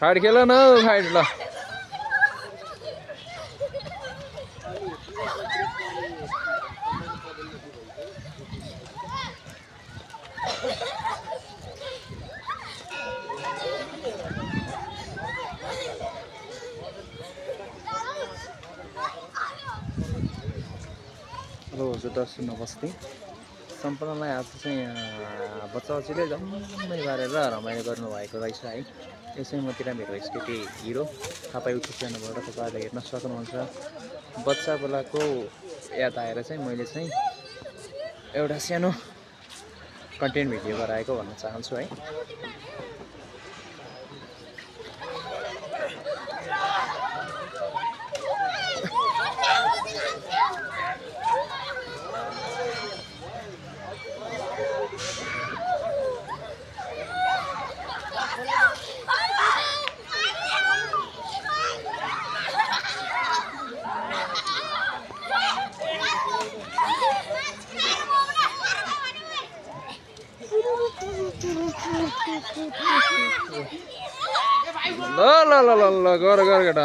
Fight खेल न fight ल हेलो हजुर दर्शक नमस्ते सम्पूर्णलाई आज चाहिँ बच्चा बच्चीले जम्मै गरेर रमाइलो गर्नुभएको रहेछ है। यसै मतिर मेरो स्केटी हिरो तपाईँ युट्युब च्यानलबाट तपाईँहरूले हेर्न सक्नुहुन्छ। बच्चा बेलाको याद आएर चाहिँ मैले चाहिँ एउटा सानो कन्टेन्ट भिडियो गराएको भन्न चाहन्छु है। ल ल ल ल ल गर केटा